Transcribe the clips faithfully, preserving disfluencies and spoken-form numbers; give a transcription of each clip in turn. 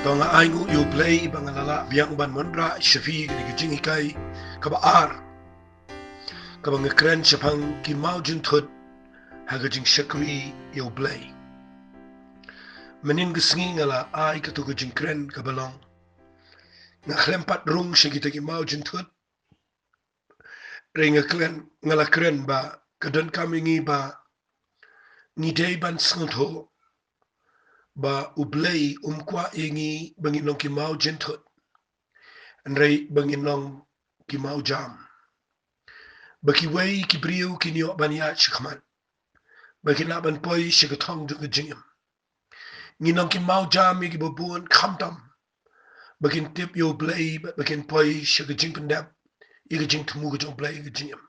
To nga ai nguh ïa U Blei ba nga la lah biang ban wanrah sha phi kane ka jinghikai kaba ar, kaba nga kren shaphang ki maw jynthut ha ka jingshakri ïa U Blei. Mynnin ka sngi nga la ai kato ka jingkren kaba long, nga khlem pat rung sha kita ki maw jynthut. Hynrei nga kren, nga la kren ba ka donkam ïa ngi ba ngi dei ban sngewthuh ba U Blei um kwah ïa ngi ba ngin long ki maw jynthut, hynrei ba ngin long ki maw jam. Ba kiwei ki briew kin ïoh ban ïaid shakhmat, ba kin lah ban poi sha ka thong jong ka jingim. Ngin long ki maw jam ïa kiba bun, khamtam ba kin tip ïa U Blei, ba, ba kin poi sha ka jingpyndep ïa ka jingthmu ka jong U Blei ïa ka jingim.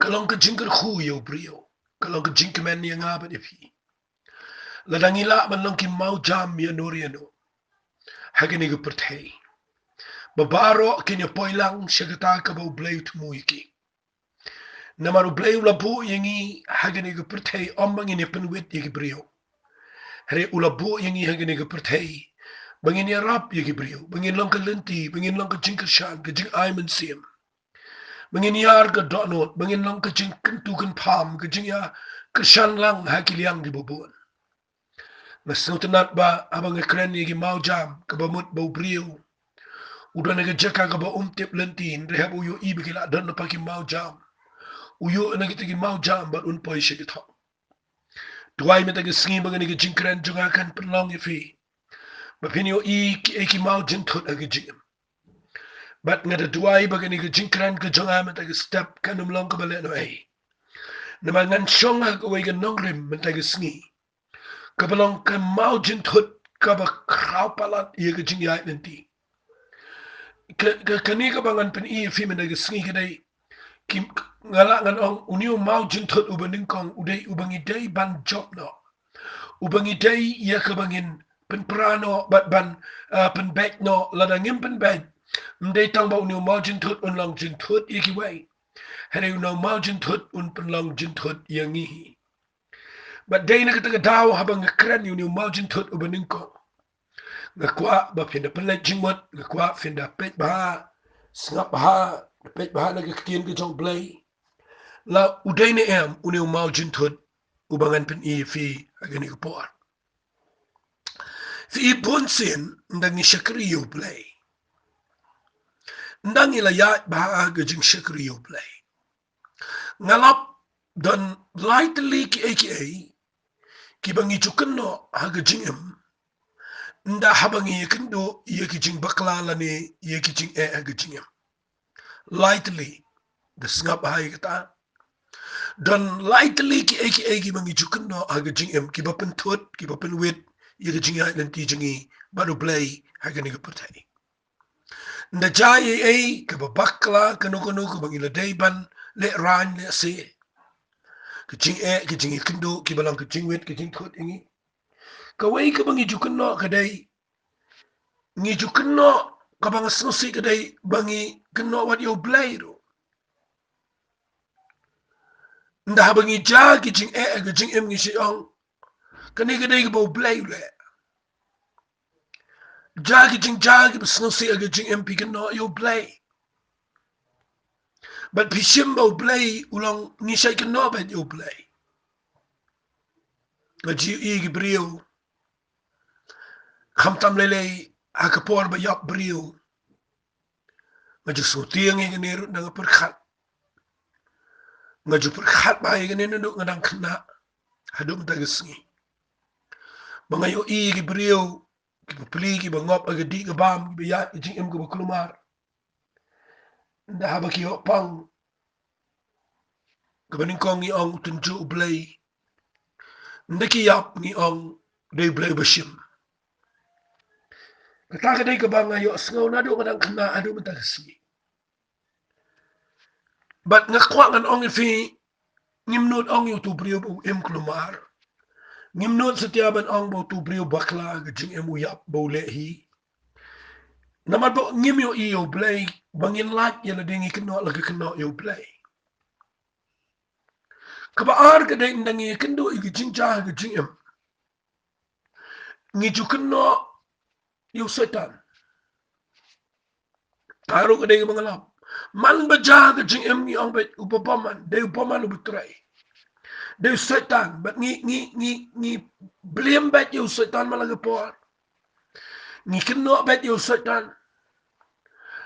Ka long ka jingkyrkhu ïa u briew, ka long ka jingkmen ïa nga bad ïa phi. Lada ngi lah ban long ki maw jam ïano re ïano ha kane ka pyrthei, ba baroh kin ïa poi lang sha kata kaba U Blei u thmu ïa ki. Namar U Blei u la buh ïa ngi ha kane ka pyrthei ym ba ngin ïa pynwit ïa ki briew. Hynrei u la buh ïa ngi ha kane ka pyrthei ba ngin ïarap ïa ki briew, ba ngin long ka lynti, ba ngin long ka jingkyrshan, ka jingai mynsiem, ba ngin ïar ka dohnud, ba ngin long ka jingkyntu kynpham, ka jingïakyrshan lang ha ki liang kiba bun. Nga sngewtynnat ba haba nga kren ïa ki maw jam, kaba mut ba u briew u don ha ka jaka kaba um tip lynti, hynrei haba u ïohi ba ki la don lypa ki maw jam, u ïoh na kita ki maw jam bad un poi sha ki thong. Duwai mynta ka sngi ba kane ka jingkren jong nga kan pynlong ïa phi ba phin ïohi kiei ki maw jynthut ha ka jingim. Bad nga da duwai ba kane ka jingkren ka jong nga mynta ka step kan ym long kaba lehnohei. Namar ngan shong ha kawei ka nongrim mynta ka sngi kaba long ka maw jynthut kaba khraw palat ïa ka jingïaid lynti. Ka, ka, kane kaba ngan pyni ïa phi mynta ka sngi ka dei, ki, nga lah ngan ong, une u maw jynthut uba nyngkong u dei uba ngi dei ban jop noh, uba ngi dei ïa kaba ngin pynpra noh bad ban, ah, pynbeit noh. Lada ngim pynbeit, ym dei tang ba une u maw jynthut un long jynthut ïa kiwei, hynrei une u maw jynthut un pynlong jynthut ïa ngi hi. Bad dei na kata ka daw haba nga kren ïa une u maw jynthut uba nyngkong, nga kwah ba phin da pynleit jingmut, nga kwah phin da peit bha, sngap bha, da peit bha na ka ktien ka jong U Blei, la u dei ne em une u maw jynthut uba ngan pyni ïa phi ha kane ka por. Phi i, bunsien ynda ngi shakri ïa U Blei, ynda ngi la ïaid bha ha ka jingshakri ïa U Blei, nga lap don lai tylli kiei kiei kiba ngi ju kynnoh ha ka jingim ynda haba ngi ïakynduh ïa ki jingbakla lane ïa ki jingeh ha ka jingim. Lai tylli, da sngap bha ïa kata. Don lai tylli kiei kiei kiba ngi ju kynnoh ha ka jingim, kiba pynthut, kiba pynwit ïa ka jingïaid lynti jong ngi bad U Blei ha kane ka pyrthei. Ynda jia ei ei kaba bakla, kano kano kaba ngi la dei ban lehraiñ lehse, ka jingeh, ka jingïakynduh, kiba long ka jingwit, ka jingthut ïa ngi, kawei kaba ngi ju kynnoh ka dei, ngi ju kynnoh, kaba nga sngewsih ka dei ba ngi kynnoh wat ïa U Blei ruh. Ynda haba ngi jia ki jingeh ha ka jingim ngi sa ong, kane ka dei kaba U Blei u leh. Jia ki jingjia kiba sngewsih ha ka jingim phi kynnoh ïa U Blei. Bad phi shim ba U Blei u long, ngi sa kynnoh beit ïa U Blei. Nga ju ïohi ki briew, khamtam lei lei ha ka por ba ïap briew. Nga ju sngewtieng ïa kane ruh, nga pyrkhat. Nga ju pyrkhat bha ïa kane naduh nga dang khynnah haduh mynta ka sngi. Ba nga ïohi ïa ki briew kiba pli, kiba ngop ha ka dih ka bam, kiba ïaid ka jingim kaba kulmar. Ynda haba ki ïoh pang, kaba nyngkong ngi ong, u tynjuh U Blei. Ynda ki ïap ngi ong, dei U Blei uba shim. Kata ka dei kaba nga ïohsngew naduh nga dang khynnah haduh mynta ka sngi. Bad nga kwah ngan ong ïa phi, ngim nud ong ïa uto u briew ba u im kulmar. Ngim nud satia ban ong ba uto u briew bakla ha ka jingim, u ïap ba u leh hi. Namar ba ngim ïohi ïa U Blei, ba ngin lait ïa lade ngi kynnoh la ka kynnoh ïa U Blei. Kaba ar ka dei ynda ngi ïakynduh ïa ka jingjia ha ka jingim, ngi ju kynnoh ïa u Soitan. Ka ruh ka dei kaba nga lap. Man ba jia ka jingim ngi ong beit uba bymman, dei u bymman uba trei. Dei u Soitan, bad ngi, ngi, ngi, ngi blame beit ïa u Soitan man la ka por. Ngi kynnoh beit ïa u Soitan.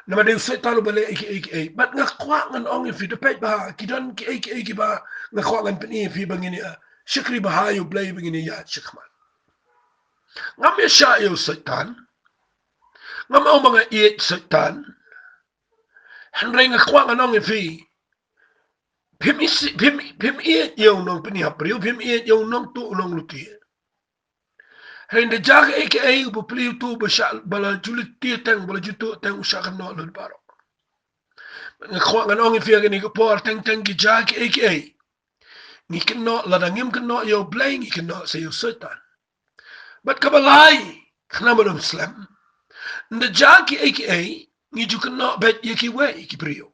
Namar dei u Soitan uba leh ïa kiei kiei. Bad nga kwah ngan ong ïa phi, da peit bha, ki don kiei kiei kiba nga kwah ngan pyni ïa phi ba ngin ïa shakri bha ïa u Blei ba ngin ïa ïaid shakhmat. Ngam ïa shah ïa u Soitan. Ngam ong ba nga ïeit Soitan. Hynrei nga kwah ngan ong ïa phi, phim isi-, phim, phim ïeit ïa u nongpynïap briew, phim ïeit ïa u nongtuh u nonglute. Hynrei da jia kiei kiei, uba plie uto uba shah, ba la ju leit tieng, ba la ju tuh tieng, u shah kynnoh lut baroh. Nga kwah ngan ong ïa phi ha kane ka por, teng teng ki jia kiei kiei, ngi kynnoh, lada ngim kynnoh ïa u Blei, ngi kynnoh sa ïa u Soitan. Bad kaba lai, khnang ban ym slem, ynda jia kiei kiei, ngi ju kynnoh beit ïa kiwei ki briew.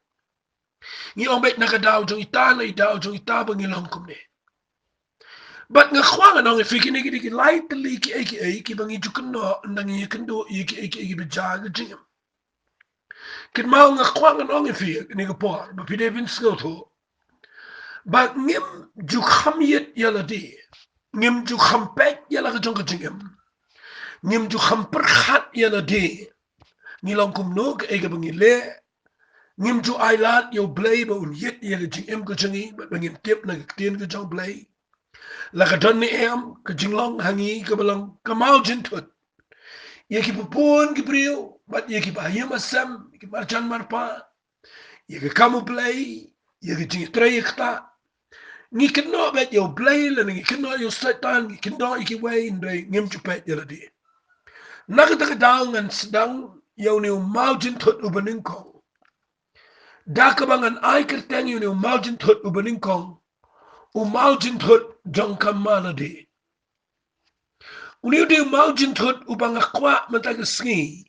Ngi ong beit na ka daw jong ita, na i daw jong ita ba ngi long kumne. Bad nga kwah ngan ong ïa phi, kine ki dei ki lai tylli kiei kiei kiba ngi ju kynnoh ynda ngi ïakynduh ïa kiei kiei kiba jia ha ka jingim. Kynmaw, nga kwah ngan ong ïa phi ha kane ka por ba phi dei ban sngewthuh ba ngim ju kham ïeit ïa lade, ngim ju kham peit ïa la ka jong ka jingim, ngim ju kham pyrkhat ïa lade ngi long kumno, kaei kaba ngi leh. Ngim ju ailad ïa u Blei ba un ïeit ïa ka jingim ka jong ngi, bad ba ngin tip na ka ktien ka jong u Blei. La ka don ne em ka jinglong ha ngi kaba long ka mawjynthut ïa kiba bun ki briew, bad ïa kiba ha ïing ha sem, ïa ki marjan marpa, ïa ka kam u Blei, ïa ka jingtrei ïa kata. Ngi kynnoh beit ïa u Blei lane ngi kynnoh ïa u Soitan, ngi kynnoh ïa kiwei, hynrei ngim ju peit ïa lade. Na kata ka daw ngan sdang ïa une u mawjynthut uba nyngkong. Da kaba ngan ai kyrteng ïa une u mawjynthut uba nyngkong, u mawjynthut jong ka malade. Une u dei u mawjynthut uba nga kwah mynta ka sngi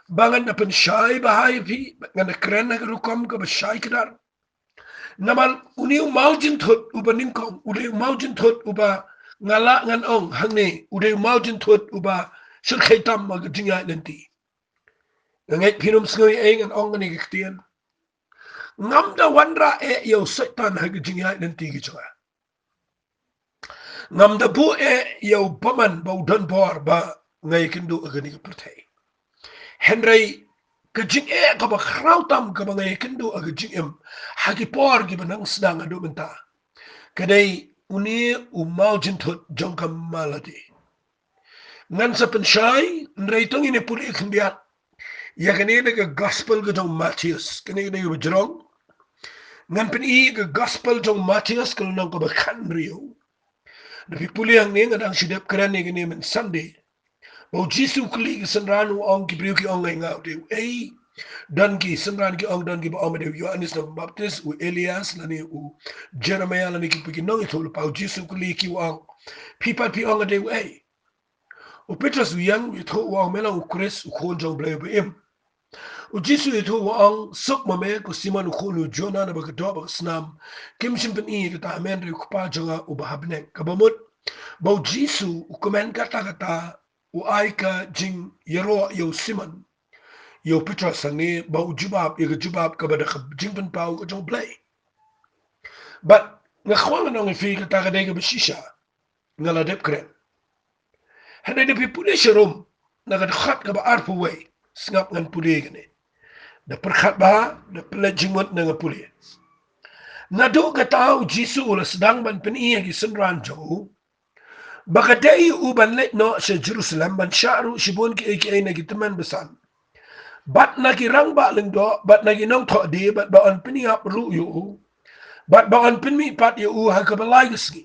ba ngan da pynshai bha ïa phi, ba ngan da kren ha ka rukom kaba shai kdar. Namar une u mawjynthut uba nyngkong, u dei u mawjynthut uba nga lah ngan ong hangne, u dei u mawjynthut uba shyrkhei tam ha ka jingïaid lynti. Nga ngeit phin ym sngew ei ei ngan ong kane ka ktien. Ngam da wanrah eh ïa u Soitan ha ka jingïaid lynti ka jong nga. Ngam da buh eh ïa u bymman ba u don bor ba nga ïakynduh ha kane ka pyrthei. Hynrei ka jingeh kaba khraw tam kaba nga ïakynduh ha ka jingim ha ki por kiba nang sdang haduh mynta, ka dei une u mawjynthut jong ka malade. Ngan sa pynshai, hynrei to ngin ïa pule khyndiat ïa kane na ka gospel ka jong u Mathaios, kane ka dei kaba jrong. Ngan pyni ka gospel jong u Mathaios ka lynnong kaba khathynriew. Da phi pule hangne, nga dang shu dep kren ïa kane myn Sunday. Ba u Jisu u kylli ki synran, u ong, ki briew ki ong, ngai nga u dei uei. Don ki synran ki ong, don kiba ong ba dei u Ïoannis na Baptis, u Elias lane u Jeremiah lane ki phi ki nongïathuhlypa. U Jisu u kylli ki, u ong, phi pat phi ong nga dei uei? U Petros u ïeng, u ïathuh, u ong, me long u Khrist, u Khun jong u Blei uba im. U Jisu u ïathuh, u ong, suk ma me ko Simon, u khun u Jonah, naba ka doh bad ka snam kim shym pyni ïa kata ha me, hynrei u Kpa jong nga uba ha bneng. Kaba mut ba u Jisu u kmen katta katta, u ai ka jingïaroh ïa u Simon, ïa u Petros, hangne ba u jubab ïa ka jubab kaba da ka jingpynpaw ka jong u Blei. Bad nga kwah ngan ong ïa phi, kata ka dei kaba shisha nga la dep kren. Hynrei da phi pule sharum na ka dkhot kaba arphew wei, sngap ngan pule kane. Da pyrkhat bha, da pynleit jingmut na nga pule. Naduh kata u Jisu u la sdang ban pyni ïa ki synran jong u ba ka dei u ban leit noh sha Jerusalem ban shah ruh shibun kiei kiei na ki tymmen basan, bad na ki rangbah lyngdoh, bad na ki nongthoh die, bad ba yn pynïap ruh ïa u, bad ba yn pynmihpat ïa u ha kaba lai ka sngi.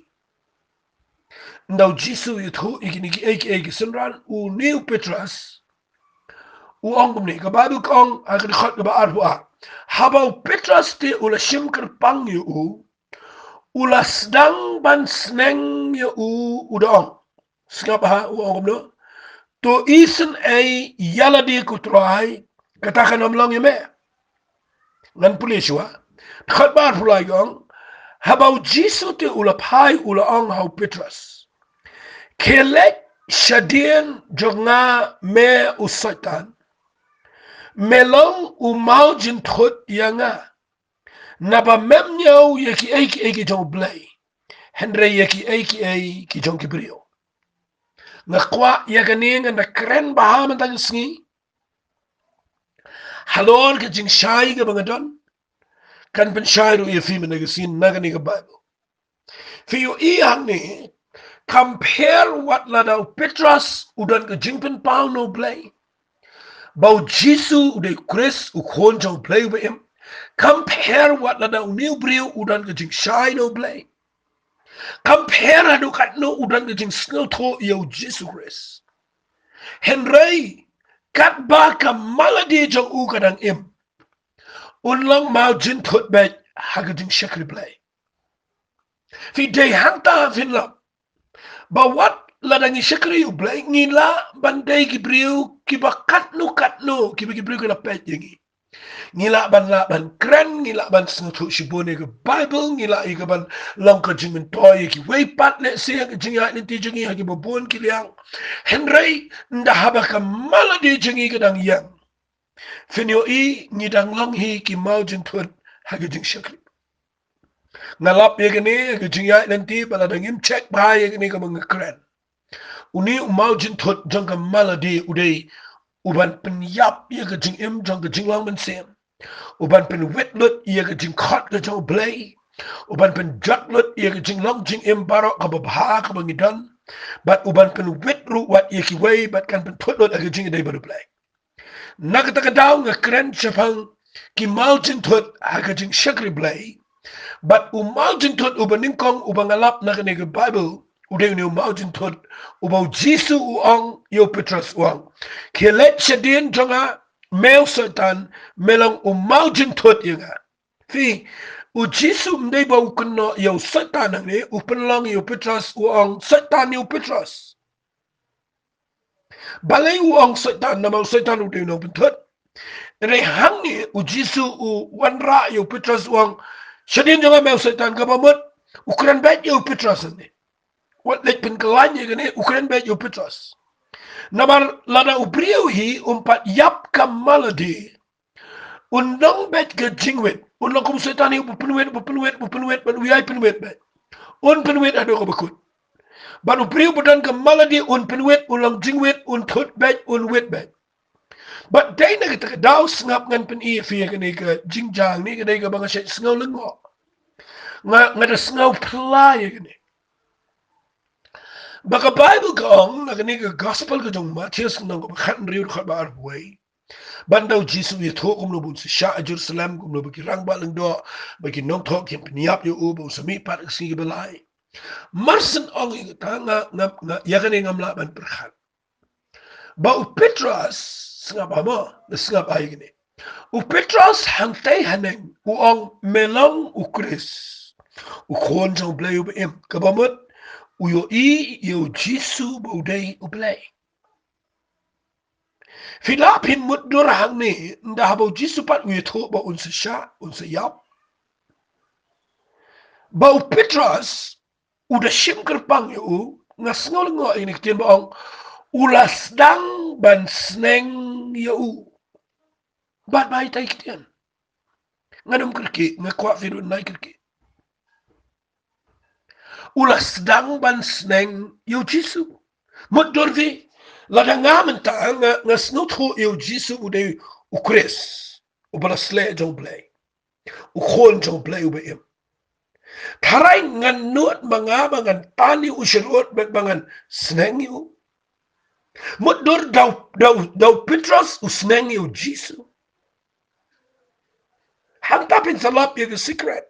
Ynda u Jisu u ïathuh ïa kine kiei kiei ki synran, une u Petros u ong kumne, ka Baibl ka ong ha ka dkhot kaba arphew ar, haba u Petros te u la shim kyrpang ïa u, u la sdang ban sneng ïa u, u da ong. Sngap bha, u ong kumno? To isynei ïa lade ko Trai, kata kan ym long ïa me. Ngan pule shuwa. Dkhot ba arphew lai ka ong, haba u Jisu te u la phai, u la ong ha u Petros, khie leit Shadien jong nga me u Soitan, me long u maw jingthut ïa nga, naba mem ñiew ïa kiei kiei ki jong U Blei, hynrei ïa kiei kiei ki jong ki briew. Nga kwah ïa kane ngan da kren bha mynta ka sngi halor ka jingshai kaba nga don. Kan pynshai ruh ïa phi mynta ka sngi na kane ka Baibl. Phi ïohi hangne, compare wat lada u Petros u don ka jingpynpaw na U Blei ba u Jisu u dei u Khrist, u Khun jong U Blei uba im. Compare wat lada une u briew u don ka jingshai na U Blei. Compare haduh katno u don ka jingsngewthuh ïa u Jisu Khrist. Hynrei katba ka malade jong u ka dang im, un long maw jingthut beit ha ka jingshakri Blei. Phi, dei hangta phin lap ba wat lada ngi shakri U Blei, ngi lah ban dei ki briew kiba katno katno, kiba ki briew ki la peit ïa ngi. Ngi lah ban, lah ban kren, ngi lah ban sngewthuh shibun ïa ka Baibl, ngi lah ïa ka ban long ka jingmyntoi ïa kiwei pat, lehse ha ka jingïaid lynti jong ngi ha kiba bun ki liang. Hynrei ynda haba ka malade jong ngi ka dang ïeng, phin ïohi ngi dang long hi ki maw jingthut ha ka jingshakri. Nga lap ïa kane ha ka jingïaid lynti, ba lada ngim check bha ïa kane kaba nga kren, une u maw jingthut jong ka malade u dei uban pynïap ïa ka jingim jong ka jinglong mynsiem, uban pynwit lut ïa ka jingkhot ka jong U Blei, uban pynjot lut ïa ka jinglong jingim baroh kaba bha kaba ngi don, bad uban pynwit ruh wat ïa kiwei, bad kan pynthut lut ha ka jingïadei bad U Blei. Na kata ka daw nga kren shaphang ki maw jingthut ha ka jingshakri Blei. Bad u maw jingthut uba nyngkong uba nga lap na kane ka Baibl, u dei une u maw jingthut uba u Jisu u ong ïa u Petros, u ong, khie leit shadien jong nga me u Soitan, me long u maw jingthut ïa nga. Phi, u Jisu ym dei ba u kynnoh ïa u Soitan hangne, u pynlong ïa u Petros, u ong, Soitan ïa u Petros. Balei u ong Soitan? Namar u Soitan u dei u nongpynthut. Hynrei hangne u Jisu u wanrah ïa u Petros, u ong, shadien jong nga me u Soitan. Kaba mut u kren beit ïa u Petros hangne. Wat leit pynkylla ïa kane, u kren beit ïa u Petros. Namar lada u briew hi um pat ïap ka malade, un long beit ka jingwit, un long kum u Soitan hi, u pynwit, u pynwit, u pynwit, bad u ïai pynwit beit. Un pynwit haduh kaba kut. Bad u briew ba don ka malade un pynwit, un long jingwit, un thut beit, un wit beit. Bad dei na kata ka daw sngap ngan pyni ïa phi ïa kane ka jingjia, ne ka dei kaba nga shait sngew lyngngoh. Nga, nga da sngew phylla ïa kane. Ba ka Baibl ka ong na kane ka Gospel ka jong u Mathaios, lynnong kaba khathynriew, dkhot ba arphew wei. Ba ynda u Jisu u ïathuh kumno ba un sa shah ha Jerusalem, kumno ba ki rangbah lyngdoh bad ki nongthoh kin pynïap ïa u, ba un sa mih pat ha ka sngi kaba lai. Mar shen ong ïa kata nga, nga, nga, ïa kane ngam lah ban pyrkhat. Ba u Petros, sngap ha mo, sngap ha ïa kane. U Petros hangtei haneng u ong me long u Khrist, u Khun jong U Blei uba im. Kaba mut u ïohi ïa u Jisu ba u dei U Blei. Phi lah phin mutdur hangne, ynda haba u Jisu pat u ïathuh ba un sa shah, un sa ïap, ba u Petros u da shim kyrpang ïa u, nga sngew lyngngoh ïa kine ki ktien ba ong, u la sdang ban sneng ïa u. Bad ba ïa kata ki ktien ngan ym kyrkieh, nga kwah phi ruh nai kyrkieh. U la sdang ban sneng ïa u Jisu. Mutdur phi, lada nga mynta nga, nga sngewthuh ïa u Jisu u dei u Khrist, uba la sleh jong U Blei, u Khun jong U Blei uba im. Tharai ngan nud ma nga ba ngan tan ïa u sharud bad ba ngan sneng ïa u. Mutdur da u, da u, da u Petros u sneng ïa u Jisu. Hangta phin sa lap ïa ka secret.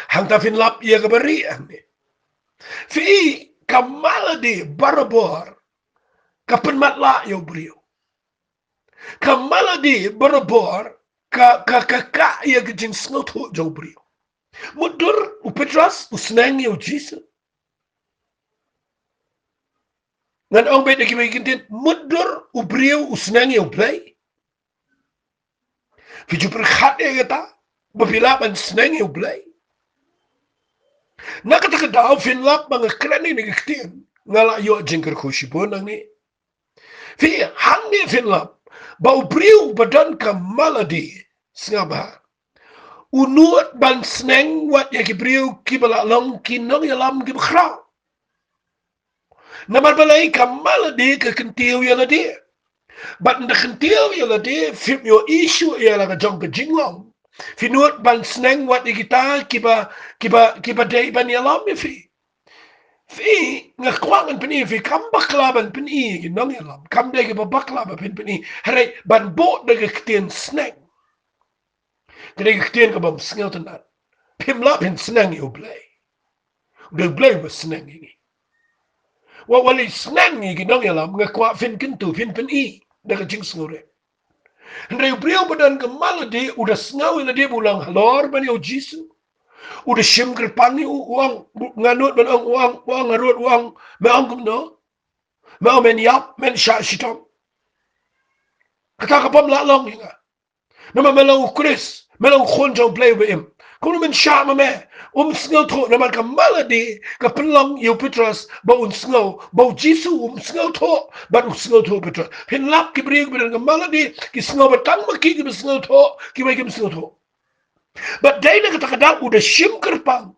Hangta phin lap ïa kaba rieh hangne. Phi, ka malade barabor ka pynmatlah ïa u briew. Ka malade barabor ka, ka, ka kah ïa ka jingsngewthuh jong u briew. Mutdur u Petros u sneng ïa u Jisu. Ngan ong beit da kiwei ki ktien, mutdur u briew u sneng ïa U Blei. Phi ju pyrkhat ïa kata, ba phi lah ban sneng ïa U Blei. Na kata ka daw phin lap ba nga kren ïa kine ki ktien, Nga la ïoh jingkyrkhu shibun nangne. Phi, hangne phin lap ba u briew ba don ka malady, sngap bha, u nud ban sneng wat ïa ki briew kiba la long ki nongïalam kiba khraw. Namar balei? Ka malady ka kyntiew ïa lade. Bad ynda kyntiew ïa lade, phim ïohi shuh ïa la ka jong ka jinglong. Phi nud ban sneng wat ïa kita kiba, kiba, kiba dei ban ïalam ïa phi. Phi, nga kwah ngan pyni ïa phi, kam bakla ban pyni ïa ki nongïalam. Kam dei kaba bakla ba phin pyni. Hynrei ban buh da ka ktien sneng. Ka dei ka ktien kaba ym sngewtynnat. Phim lah phin sneng ïa u Blei. U dei u Blei uba sneng ïa ngi. Wat wat lei sneng ïa ki nongïalam, nga kwah phin kyntu, phin pyni da ka jingsngewrit. Hynrei u briew ba don ka malady u da sngew ïa lade ba u long halor ban ïa u Jisu. U da shim kyrpang ïa u, u ong, nga nud ban ong, u ong, u ong, nga nud, u ong, me ong kumno? Me ong men ïap, men shah shitom. Kata ka bym lah long ïa nga. Namar me long u Khrist, me long u khun jong u Blei uba im. Kumno men shah ma me? Um sngewthuh, namar ka malady ka pynlong ïa u Petros ba un sngew ba u Jisu um sngewthuh, bad u sngewthuh u Petros. Phin lap ki briew kiba don ka malady, ki sngew ba tang ma ki kiba sngewthuh, kiwei kim sngewthuh. Bad dei na kata ka daw u da shim kyrpang.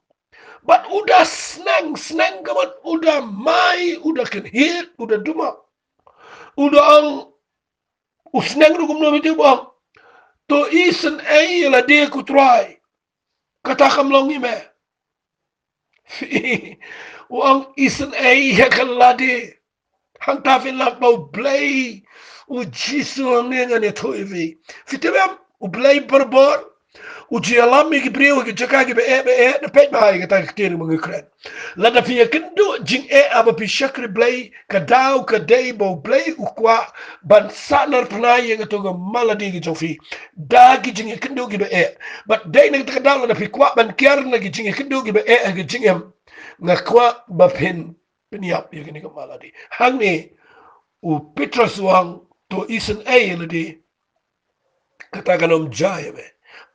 Bad u da sneng, sneng ka mut u da mai, u da kynhied, u da dumok. U da ong, u sneng ruh kumno, mete u ong, to isynei ïa lade ko Trai. Kata kam long ïa me. Phi, u ong isynei ïa ka lade. Hangta phin lap ba u Blei, u Jisu hangne ngan ïathuh ïa phi. Phi tip em, u Blei barabor u ju ïalam ïa ki briew ha ki jaka kiba eh ba eh, na peit bha ïa kata ka ktien ba nga kren. Lada phi ïakynduh jingeh haba phi shakri Blei, ka daw ka dei ba u Blei u kwah ban sahnarphna ïa kato ka malady ka jong phi da ki jingïakynduh kiba eh. Bad dei na kata ka daw lada phi kwah ban kiar na ki jingïakynduh kiba eh ha ka jingim, nga kwah ba phin pynïap ïa kane ka malady. Hangne u Petros u ong to isynei ïa lade. Kata kan ym jia ïa me.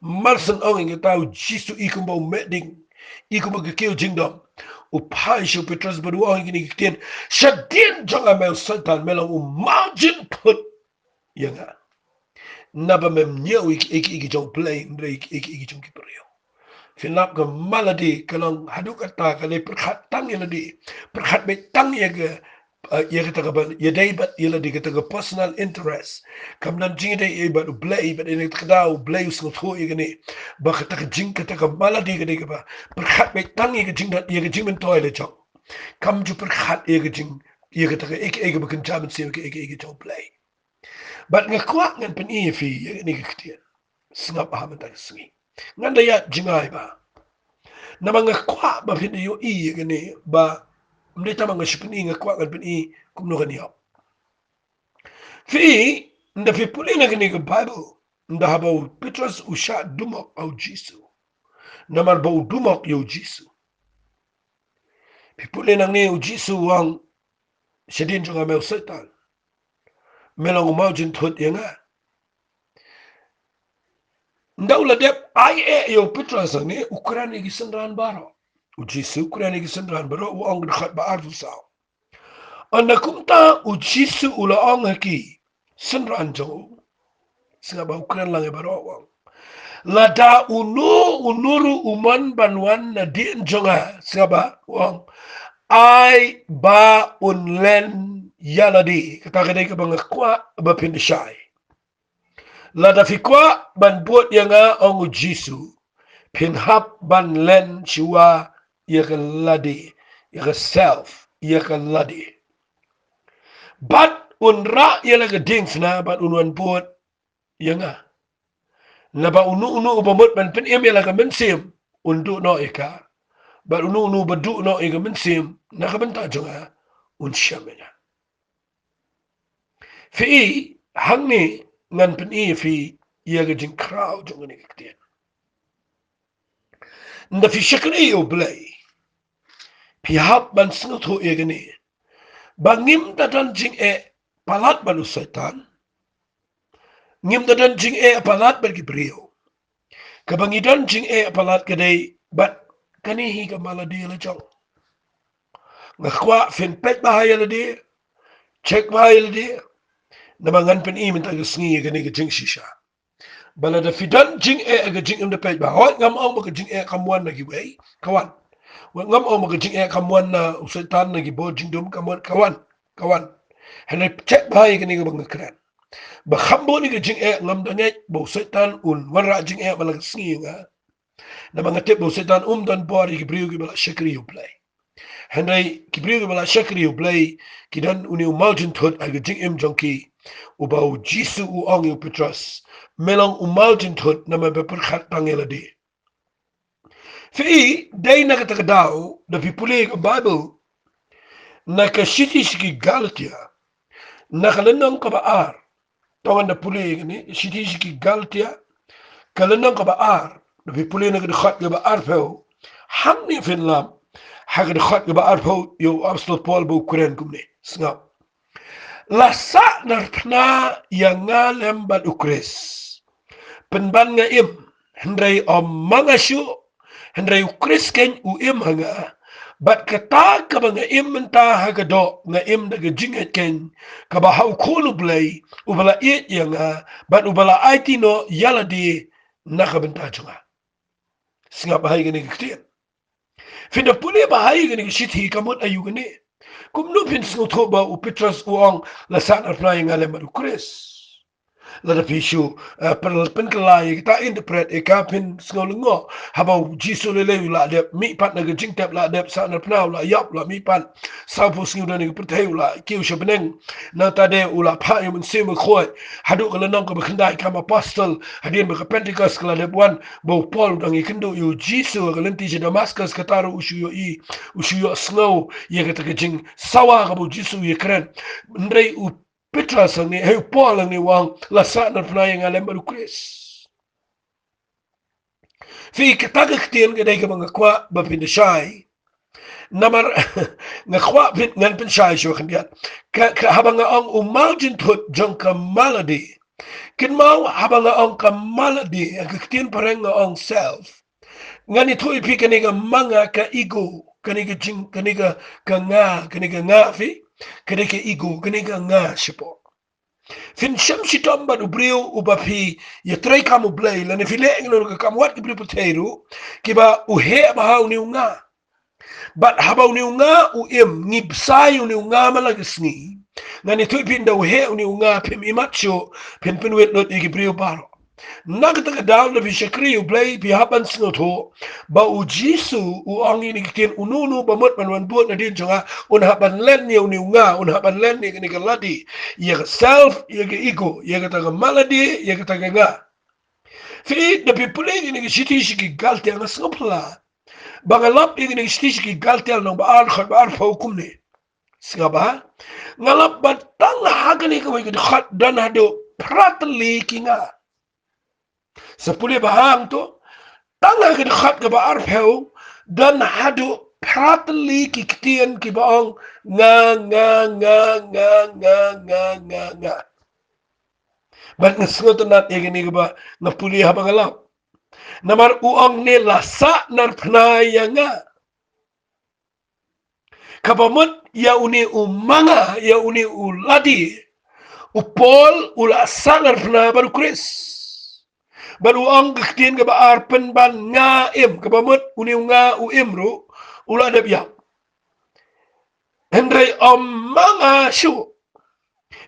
Mar shen ong ïa kata u Jisu i kumba u meh ding, i kumba ka kiew jingdom, u phai sha u Petros bad u ong ïa kine ki ktien, shadien jong nga me u Soitan, me long u mawjynthut ïa nga. Naba mem ñiew ïa ki, ïa ki, ïa ki jong u Blei, hynrei ïa ki, ïa ki, ïa ki jong ki briew. Phin lap ka malady ka long haduh katta ka lei pyrkhat tang ïa lade. Pyrkhat beit tang ïa ka, eh, ïa kata kaba ïadei bad ïa lade, kata ka personal interest. Kam don jingïadei ei bad u Blei, bad ïa kata ka daw u Blei u sngewthuh ïa kane. Ba kata ka jing, kata ka malady ka dei kaba pyrkhat beit tang ïa ka jingdon, ïa ka jingmyntoi la jong. Kam ju pyrkhat ïa ka jing, ïa kata ka ei, ei kaba kynja mynsiem, ïa ka, ïa ka, ïa ka jong u Blei. Bad nga kwah ngan pyni ïa phi ïa kane ka ktien. Sngap ha mynta ka sngi. Ngan da ïa jngai ba, namar nga kwah ba phin da ïohi ïa kane ba, ym dei tang ba nga shu pyni, nga kwah ngan pyni kumno kan ïap. Phi, ynda phi pule na kane ka Baibl, ynda haba u Petros u shah dumok ha u Jisu. Namar ba u dumok ïa u Jisu. Phi pule nangne u Jisu u ong, shadien jong nga me u Soitan, me long u mawjynthut ïa nga. Ynda u la dep ai eh ïa u Petros hangne, u kren ïa ki synran baroh. U Jisu u kren ïa ki synran baroh, u ong, dkhot ba arphew saw. Ynda kumta u Jisu u la ong ha ki synran jong u. Sngap ba u kren lang ïa baroh, u ong, lada uno uno ruh u mon ban wan nadien jong nga, sngap ba u ong, ai ba un len ïa lade. Kata ka dei kaba nga kwah ba phin da shai. Lada phi kwah ban bud ïa nga, ong u Jisu, phin hap ban len shuwa ïa ka lade, ïa ka self, ïa ka lade. Bad un rah ïa la ka diengphna bad un wan bud ïa nga. Naba uno uno uba mut ban pynim ïa la ka mynsiem, un duh noh ïa ka. Bad uno uno uba duh noh ïa ka mynsiem na ka bynta jong nga, un shem ïa nga. Phi i, hangne ngan pyni ïa phi ïa ka jingkhraw jong kane ka ktien. Ynda phi shakri ïa u Blei, phi hap ban sngewthuh ïa kane, ba ngim da don jingeh palat bad u Soitan. Ngim da don jingeh palat bad ki briew. Kaba ngi don jingeh palat ka dei bad kane hi ka malady la jong. Nga kwah phin peit bha ïa lade, check bha ïa lade. Namar ngan pyni mynta ka sngi ïa kane ka jingshisha. Ba lada phi don jingeh ha ka jingim, da peit bha. Hooid, ngam ong ba ka jingeh kam wan na kiwei, ka wan. Hooid, ngam ong ba ka jingeh kam wan na u Soitan, na ki bor jingdum, kam wan, ka wan, ka wan. Hynrei check bha ïa kane kaba nga kren. Ba kham bun ïa ka jingeh ngam da ngeit ba u Soitan un wanrah jingeh man la ka sngi ïa nga. Namar nga tip ba u Soitan um don bor ïa ki briew kiba la shakri ïa U Blei. Hynrei ki briew kiba la shakri ïa U Blei ki don une u mawjynthut ha ka jingim jong ki, uba u Jisu u ong ïa u Petros, me long u mawjynthut namar ba pyrkhat tang ïa lade. Phi i, dei na kata ka daw, da phi pule ka Baibl na ka shithi sha ki Galatia, na ka lynnong kaba ar. To ngin da pule kane, shithi sha ki Galatia, ka lynnong kaba ar, da phi pule na ka dkhot kaba arphew. Hangne phin lap ha ka dkhot kaba arphew, ïa u Apostol Paul ba u kren kumne. Sngap. La sahnarphna ïa nga lem bad U Khrist, pynban nga im, hynrei ym ma nga shuh, hynrei U Khrist keiñ u im ha nga. Bad kata kaba nga im mynta ha ka doh, nga im da ka jingngeit keiñ kaba ha U Khun U Blei, uba la ïeit ïa nga bad uba la aiti noh ïa lade na ka bynta jong nga. Sngap bha ïa kane ka ktien. Phin da pule bha ïa kane ka shithi, ka mut aïu kane. Kumno phin sngewthuh ba u Petros u ong, la sahnarphna ïa nga lem bad U Khrist? Lada phi shu, eh, pyn-, pynkylla ïa kita interpret, eh, ka phin sngew lyngngoh. Haba u Jisu lei lei u la dep mihpat na ka jingtep, la dep sahnarphna, u la ïap, u la mihpat. Sawphew sngi u don ha ka pyrthei, u la kiew sha bneng. Nangta de u la phah ïa u Mynsiem Bakhuid. Haduh ka lynnong kaba khyndai kam apostol, hadien ba ka Pentekost ka la dep wan, ba u Paul u dang ïakynduh ïa u Jisu ha ka lynti sha Damaskus, kata ruh u shu ïohi, u shu ïohsngew ïa kata ka jingsawa kaba u Jisu u ïakren. Hynrei u Petros hangne, hei, u Paul hangne u ong, la sahnarphna ïa nga lem bad U Khrist. Phi, kata ka ktien ka dei kaba nga kwah ba phin da shai. Namar nga kwah phin, ngan pynshai shuwa khyndiat. Ka, ka, haba nga ong u mawjynthut jong ka ma lade. Kynmaw, haba nga ong ka ma lade, ka ktien phareng nga ong self. Ngan ïathuh ïa phi kane ka ma nga, ka ego, kane ka jing, kane ka, ka nga, kane ka nga phi, kane ka ego, kane ka nga shapoh. Phin shem shitom bad u briew uba phi ïatreikam U Blei, lane phi leh ïa kano kano ka kam, wat ki briew pyrthei ruh, kiba u heh bha une u nga. Bad haba une u nga u im, ngi bsa ïa une u nga man la ka sngi. Ngan ïathuh ïa phi ynda u heh une u nga, phim imat shuh, phin pynwit lut ïa ki briew baroh. Na kata ka daw, lada phi shakri ïa U Blei, phi hap ban sngewthuh ba u Jisu u ong ïa kine ki ktien, uno uno ba mut ban wan bud nadien jong nga, un hap ban len ïa une u nga, un hap ban len ïa kane ka lade, ïa ka self, ïa ka ego, ïa kata ka ma lade, ïa kata ka nga. Phi, da phi pule ïa kine ki shithi sha ki Galatia, nga sngewphylla ba nga lap ïa kine ki shithi sha ki Galatia lynnong ba ar, dkhot ba arphew kumne. Sngap bha. Nga lap ba tang ha kane kawei ka dkhot don haduh phra tylli ki nga. Sa pule bha hangto. Tang ha ka dkhot kaba arphew don haduh phra tylli ki ktien kiba ong nga, nga, nga. Bad nga sngewtynnat ïa kane kaba nga pule haba nga lap. Namar u ong ne la sahnarphna ïa nga. Kaba mut ïa une u ma nga, ïa une u lade, u Paul u la sahnarphna bad U Khrist. Bad u ong ka ktien kaba ar, pynban nga im, kaba mut une u nga u im ruh, u la dep ïap. Hynrei ym ma nga shuh.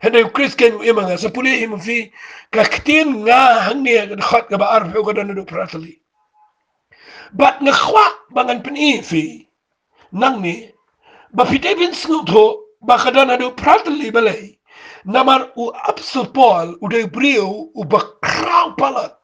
Hynrei U Khrist keiñ u im ha nga. Sa pule hi ma phi, ka ktien nga hangne ka dkhot kaba arphew ka don haduh phra tylli. Bad nga kwah ba ngan pyni ïa phi nangne ba phi dei ban sngewthuh ba ka don haduh phra tylli. Balei? Namar u Apostol Paul u dei u briew uba khraw palat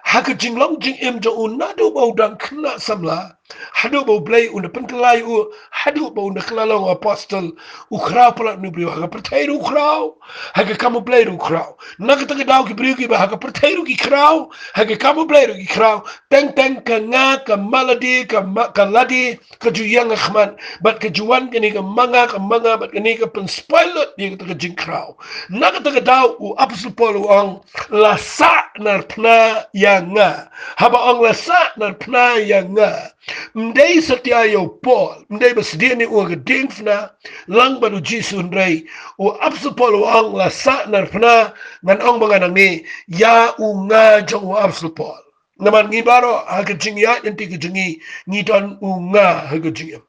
ha ka jinglong jingim jong u naduh ba u dang khynnah samla, haduh ba U Blei un da pynkylla ïa u, haduh ba un da kylla long apostol. U khraw palat une u briew, ha ka pyrthei ruh u khraw, ha ka kam U Blei ruh u khraw. Na kata ka daw ki briew kiba ha ka pyrthei ruh ki khraw, ha ka kam U Blei ruh ki khraw. Teng teng ka nga, ka ma lade, ka ma, ka lade, ka ju ïeng ha khmat, bad ka ju wan kane ka ma nga, ka ma nga, bad kane ka pynspah lut ïa kata ka jingkhraw. Na kata ka daw u Apostol Paul u ong, la sahnarphna ïa nga. Haba ong la sahnarphna ïa nga, ym dei satia ïa u Paul, ym dei ba sdien ïa u ha ka diengphna lang bad u Jisu, hynrei u apostol Paul u ong la sahnarphna, ngan ong ba nga nangne, ïa u nga jong u apostol Paul. Namar ngi baroh ha ka jingïaid lynti ka jong ngi, ngi don u nga ha ka jingim.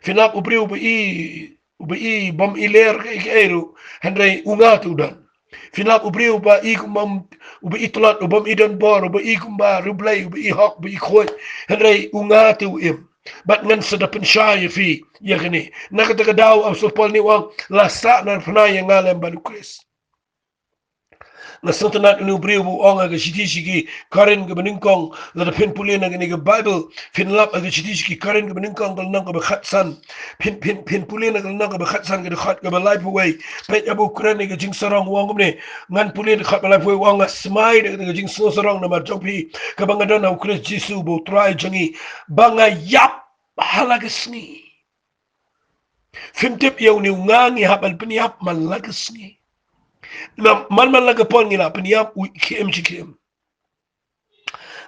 Phin lap u briew uba i, uba i bym i ler kaei kaei ruh, hynrei u nga te u don. Phin lap u briew uba i kum bym, uba i tlot, uba bym i donbor, uba i kumba riewblei, uba i hok, uba i khuid, hynrei u nga te u im. Bad ngan sa da pynshai ïa phi ïa kane. Na kata ka daw u apostol Paul une u ong la sahnarphna ïa nga lem bad u Khrist. Nga sngewtynnat une u briew ba u ong ha ka shithi sha ki Korinth kaba nyngkong, lada phin pule na kane ka Baibl, phin lap ha ka shithi sha ki Korinth kaba nyngkong ka lynnong kaba khatsan. Phin, phin, phin pule na ka lynnong kaba khatsan ka dkhot kaba laiphew wei. Peit haba u kren ïa ka jingsarong u ong kumne. Ngan pule dkhot ba laiphew wei, u ong nga smai da ka jingsngewsarong namar jong phi, kaba nga don ha u Khrist Jisu ba u Trai jong ngi, ba nga ïap ha la ka sngi. Phin tip ïa une u nga ngi hap ban pynïap man la ka sngi. Na man, man la ka por ngi la pynïap, u khie im shi khie im.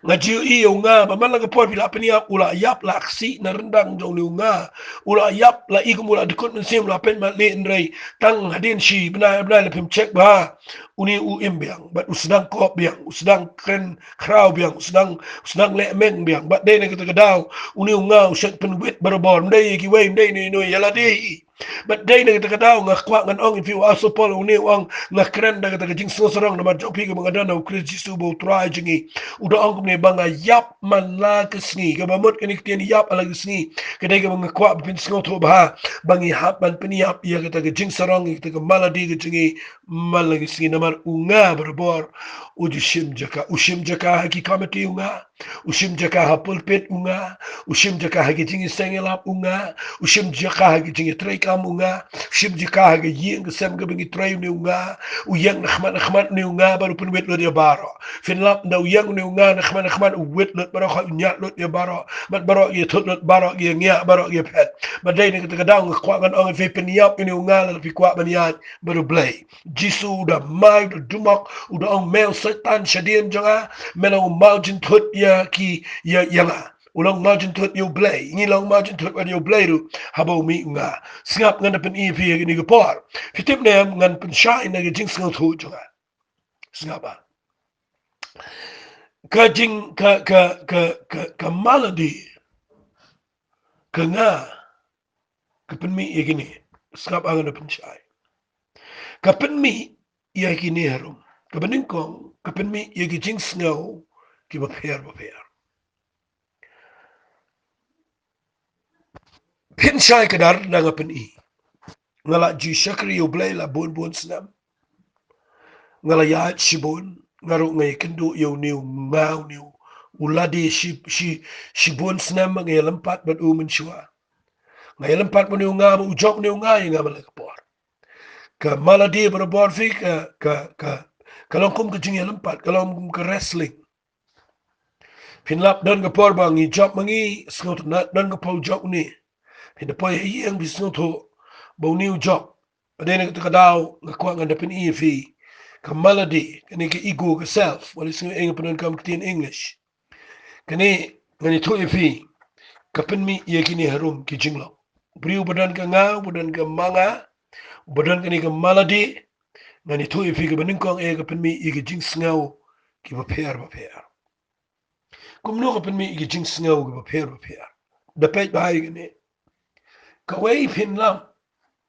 Nga ju ïohi ïa u nga ba man la ka por phi la pynïap, u la ïap la ksih na ryndang jong une u nga. U la ïap la i kum u la dkut mynsiem, u la peit mat leh, hynrei tang hadien shi bnai, bnai la phim check bha, une u im biang bad u sdang kop biang, u sdang kren khraw biang, u sdang, u sdang leh meng biang. Bad dei na kata ka daw une u nga u shait pynwit barabor, ym dei ïa kiwei, ym dei ïa ino ino, ïa lade hi. Bad dei na kata ka daw nga kwah ngan ong ïa phi, u apostol Paul une u ong nga kren da kata ka jingsngewsarong namar jong phi kaba nga don ha u Khrist Jisu ba u Trai jong ngi. U da ong kumne ba nga ïap man la ka sngi. Kaba mut kane ka ktien ïap man la ka sngi ka dei kaba nga kwah ba phin sngewthuh bha, ba ngi hap ban pynïap ïa kata ka jingsarong, ïa kata ka malady ka jong ngi man la ka sngi. Namar u nga barabor u ju shim jaka, u shim jaka ha ki komiti u nga. U shim jaka ha pulpit u nga, u shim jaka ha ki jingïaseng ïalap u nga, u shim jaka ha ki jingïatreikam u nga, u shim jaka ha ka ïing ka sem kaba ngi trei une u nga, u ïeng na khmat na khmat une u nga bad u pynwit lut ïa baroh. Phin lap ynda u ïeng une u nga na khmat na khmat u wit lut baroh, u ñiad lut ïa baroh, bad baroh ki ïathut lut, baroh ki ïangiah, baroh ki ïaphet. Bad dei na kata ka daw nga kwah ngan ong ïa phi, pynïap une u nga lada phi kwah ban ïaid bad U Blei. Jisu u da mai, u da dumok, u da ong me u Soitan shadien jong nga, me long u mawjynthut ïa ki, ïa, ïa nga. U long mawjynthut ïa U Blei, ngi long mawjynthut bad ïa U Blei ruh haba u mih u nga. Sngap, ngan da pyni ïa phi ha kane ka por. Phi tip ne em, ngan pynshai na ka jingsngewthuh jong nga. Sngap, ah. Ka jing, ka, ka, ka, ka, ka malady, ka nga, ka pynmih ïa kine. Sngap, ah, ngan da pynshai. Ka pynmih ïa kine harum. Kaba nyngkong, ka pynmih ïa ki jingsngew kiba pher bapher. Pynshai, ka dei na nga pyni. Nga la ju shakri ïa U Blei la bun bun snem. Nga la ïaid shibun, nga ruh nga ïakynduh ïa une u nga, une u lade shi, shi, shibun snem, nga ïalympat bad u mynshuwa. Nga ïalympat bad une u nga, ba u jop une u nga ïa nga man la ka por. Ka malady barabor phi, ka, ka, ka, ka long kum ka jingïalympat, ka long kum ka wrestling. Phin lap don ka por ba ngi jop ma ngi, sngewtynnat, don ka por u jop une. Phin da poi ha ïing phi sngewthuh ba une u jop. Bad dei na kata ka daw nga kwah ngan da pyni ïa phi. Ka malady, kane ka ego, ka self, wat la sngew ïa nga pyndonkam ktien English. Kane ngan ïathuh ïa phi, ka pynmih ïa kine harum ki jinglong. U briew ba don ka nga, ba don ka ma nga, ba don kane ka malady, ngan ïathuh ïa phi, kaba nyngkong eh ka pynmih ïa ki jingsngew kiba pher bapher. Kumno ka pynmih ïa ki jingsngew kiba pher bapher? Da peit bha ïa kane. Kawei, phin lap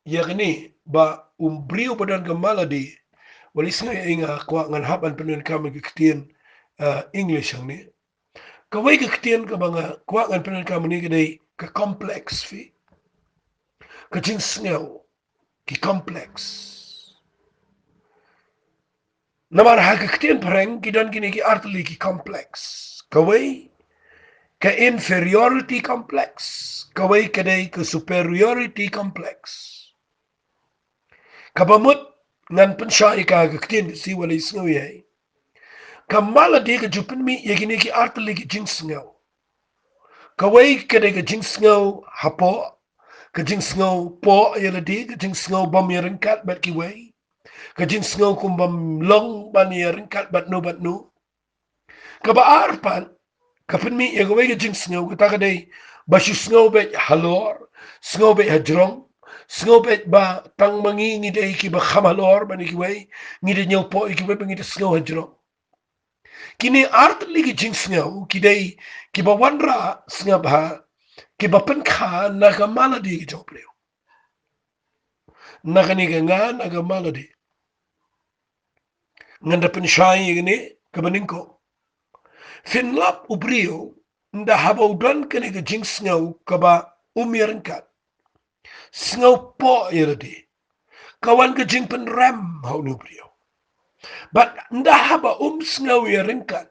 ïa kane ba u briew ba don ka malady, wat la sngew ïa nga kwah ngan hap ban pyndonkam ïa ka ktien, eh, English hangne. Kawei ka ktien kaba nga kwah ngan pyndonkam hangne ka dei ka complex phi. Ka jingsngew, ki complex. Namar ha ka ktien phareng ki don kine ki artylli ki complex. Kawei ka inferiority complex, kawei ka dei ka superiority complex. Kaba mut ngan pynshai ïa ka ha ka ktien Khasi, wat la sngew ïa. Ka malady ka ju pynmih ïa kine ki artylli ki jingsngew. Kawei ka dei ka jingsngew hapoh, ka jingsngew poh ïa lade, ka jingsngew bym ïaryngkat bad kiwei, ka jingsngew kum bym long ban ïaryngkat bad no bad no. Kaba ar pat, ka pynmih ïa kawei ka jingsngew, kata ka dei ba shu sngew beit halor, sngew beit hajrong, sngew beit ba tang ma ngi ngi dei kiba kham halor ban ïa kiwei, ngi da ñiewpoh ïa kiwei, ba ngi da sngew hajrong. Kine artylli ki jingsngew ki dei kiba wanrah, sngap bha, kiba pynkha na ka malade ka jong u briew. Na kane ka nga, na ka malade. Ngan da pynshai ïa kane kaba nyngkong. Phin lap u briew, ynda haba u don kane ka jingsngew kaba um ïaryngkat, sngewpoh ïa lade, ka wan ka jingpynrem ha une u briew. Bad ynda haba um sngew ïaryngkat,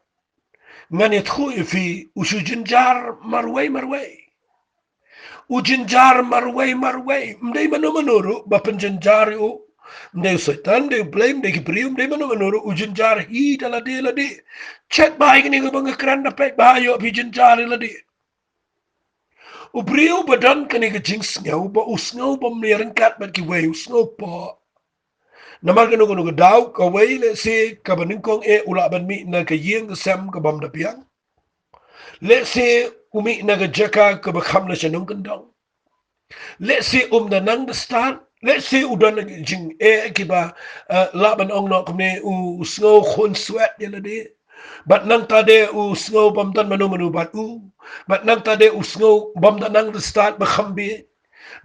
ngan ïathuh ïa phi, u shu jynjar marwei marwei. U jynjar marwei marwei. Ym dei mano mano ruh ba pynjynjar ïa u. Ym dei u Soitan, ym dei u Blei, ym dei ki briew, ym dei mano mano ruh, u jynjar hi da lade lade. Chet bha ïa kane kaba nga kren, da peit bha, ïoh phi jynjar ïa lade. U briew ba don kane ka jingsngew ba u sngew bym ïaryngkat bad kiwei, u sngewpoh. Namar kano kano ka daw, kawei lehse kaba nyngkong eh u lah ban mih na ka ïing ka sem ka bym da biang. Lehse u mih na ka jaka kaba kham da sha nongkyndong. Lehse um da nang da stad. Lehse u don na ki jingeh kiba, eh, lah ban ong noh kumne, u, u sngew khun swet ïa lade. Bad nangta de u sngew bym don mano mano bad u. Bad nangta de u sngew bym da nang da stad ba kham bieit.